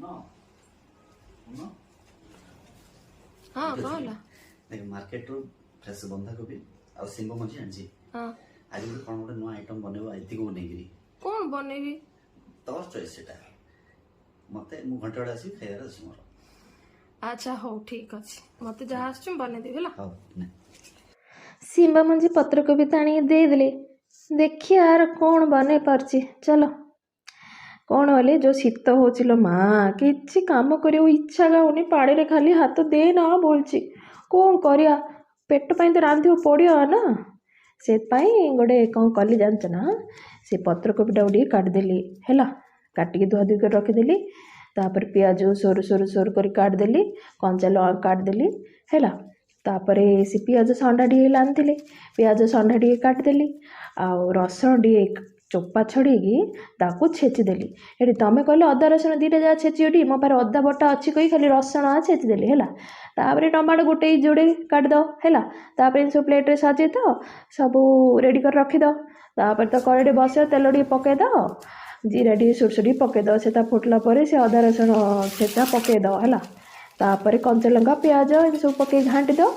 ହଁ, କଣ ହେଲା? ଦେଖ, ମାର୍କେଟରୁ ଫ୍ରେଶ ବନ୍ଧାକୋବି ଆଉ ଶିମ୍ବ ମଞ୍ଜି ଆଣିଛି। ହଁ। ଆଜି ଗୋଟେ କ'ଣ ଗୋଟେ ନୂଆ ଆଇଟମ୍ ବନେଇବ ଏତିକି ନେଇକିରି। କଣ ବନେଇବି? ତୋର ଚଏସ୍ ସେଟା। ମତେ ମୁଁ ଘଣ୍ଟେ ବେଳେ ଆସିବି, ଖାଇବାର ଅଛି ମୋର। ଆଚ୍ଛା ହଉ, ଠିକ ଅଛି, ମତେ ଯାହା ଆସୁଛି ମୁଁ ବନେଇଦେବି, ହେଲା? ହଉ ନେ। ଶିମ୍ବ ମଞ୍ଜି ପତ୍ରକୋବି ତ ଆଣିକି ଦେଇଦେଲେ, ଦେଖିବା ଆର କ'ଣ ବନେଇ ପାରୁଛି। ଚାଲ, କ'ଣ ହେଲେ ଯେଉଁ ଶୀତ ହେଉଛି ଲୋ ମା, କିଛି କାମ କରିବାକୁ ଇଚ୍ଛା ଗାଉନି। ପାଣିରେ ଖାଲି ହାତ ଦେ ନା ବୋଲୁଛି। କ'ଣ କରିବା? ପେଟ ପାଇଁ ତ ରାନ୍ଧିବାକୁ ପଡ଼ିବ ନା। ସେଥିପାଇଁ ଗୋଟେ କ'ଣ କଲି ଜାଣିଛ ନା? ସେ ପତ୍ରକୋବିଟାକୁ ଟିକେ କାଟିଦେଲି, ହେଲା। କାଟିକି ଧୁଆ ଧୁଇ କରି ରଖିଦେଲି। ତାପରେ ପିଆଜ ସରୁ ସରୁ ସରୁ କରି କାଟିଦେଲି, କଞ୍ଚା ଲଙ୍କା କାଟିଦେଲି, ହେଲା। ତାପରେ ସେ ପିଆଜ ସଣ୍ଡା ଟିକେ ଆଣିଥିଲି, ପିଆଜ ସଣ୍ଡା ଟିକେ କାଟିଦେଲି ଆଉ ରସୁଣ ଟିକେ ଚୋପା ଛଡ଼େଇକି ତାକୁ ଛେଚିଦେଲି। ଏଠି ତମେ କହିଲ ଅଦା ରସୁଣ ଦୁଇଟା ଯାକ ଛେଚିବ ଟି, ମୋ ପାଖରେ ଅଦା ବଟା ଅଛି କହି ଖାଲି ରସୁଣ ଛେଚିଦେଲି, ହେଲା। ତାପରେ ଟମାଟୋ ଗୋଟେ ଯୋଡ଼େ କାଟିଦେବ, ହେଲା। ତାପରେ ଏମିତି ସବୁ ପ୍ଲେଟ୍ରେ ସଜେଇଦିଅ, ସବୁ ରେଡ଼ି କରି ରଖିଦେବ। ତାପରେ ତ କଡ଼େଇରେ ବସେଇବ, ତେଲ ଟିକେ ପକାଇଦେବ, ଜିରା ଟିକେ ସୋରିଷ ଟିକେ ପକାଇଦେବ। ସେଟା ଫୁଟିଲା ପରେ ସେ ଅଦା ରସୁଣ ଛେଚା ପକାଇଦେବ, ହେଲା। ତାପରେ କଞ୍ଚାଲଙ୍କା, ପିଆଜ ଏମିତି ସବୁ ପକାଇ ଘାଣ୍ଟି ଦେବ,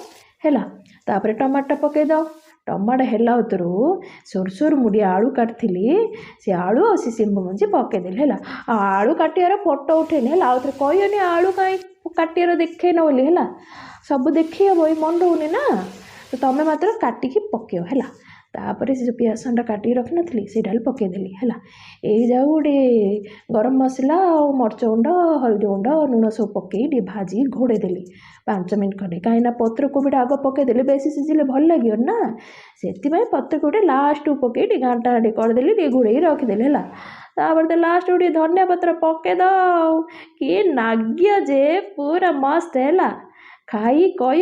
ହେଲା। ତାପରେ ଟମାଟୋ ପକାଇଦେବ। ଟମାଟୋ ହେଲା ଉତରୁ ସରୁ ସରୁ ମୁଁ ଟିକେ ଆଳୁ କାଟିଥିଲି, ସେ ଆଳୁ ଆଉ ସେ ଶିମ୍ବ ମଞ୍ଜି ପକାଇଦେଲି, ହେଲା। ଆଉ ଆଳୁ କାଟିବାର ଫଟୋ ଉଠେଇନି, ହେଲା। ଆଉ ଥରେ କହିବନି ଆଳୁ କାହିଁ କାଟିବାର ଦେଖେଇନ ବୋଲି, ହେଲା। ସବୁ ଦେଖେଇ ହେବ, ଏଇ ମନେ ରହୁନି ନା। ତ ତମେ ମାତ୍ର କାଟିକି ପକାଇବ, ହେଲା। ତାପରେ ସେ ଯେଉଁ ପିଆଜ ସଣ୍ଡା କାଟିକି ରଖିନଥିଲି, ସେଇଟା ହେଲେ ପକାଇଦେଲି, ହେଲା। ଏଇ ଯାଉ ଗୋଟେ ଗରମ ମସଲା ଆଉ ମରିଚ ଗୁଣ୍ଡ, ହଳଦୀ ଗୁଣ୍ଡ, ଲୁଣ ସବୁ ପକାଇ ଟିକେ ଭାଜିକି ଘୋଡ଼େଇ ଦେଲି 5 ମିନିଟ୍ ଖଣ୍ଡେ। କାହିଁକିନା ପତ୍ରକୋବିଟା ଆଗ ପକାଇଦେଲେ ବେଶୀ ସିଝିଲେ ଭଲ ଲାଗିବନି ନା। ସେଥିପାଇଁ ପତ୍ରକୋବିଟା ଲାଷ୍ଟକୁ ପକାଇ ଟିକେ ଘାଣ୍ଟା ଘାଣ୍ଟି କରିଦେଲି, ଟିକେ ଘୋଡ଼େଇକି ରଖିଦେଲି, ହେଲା। ତାପରେ ତ ଲାଷ୍ଟକୁ ଟିକେ ଧନିଆ ପତ୍ର ପକାଇଦେବ ଆଉ କି ନାଗିବ ଯେ ପୁରା ମସ୍ତ ହେଲା। ଖାଇ କହି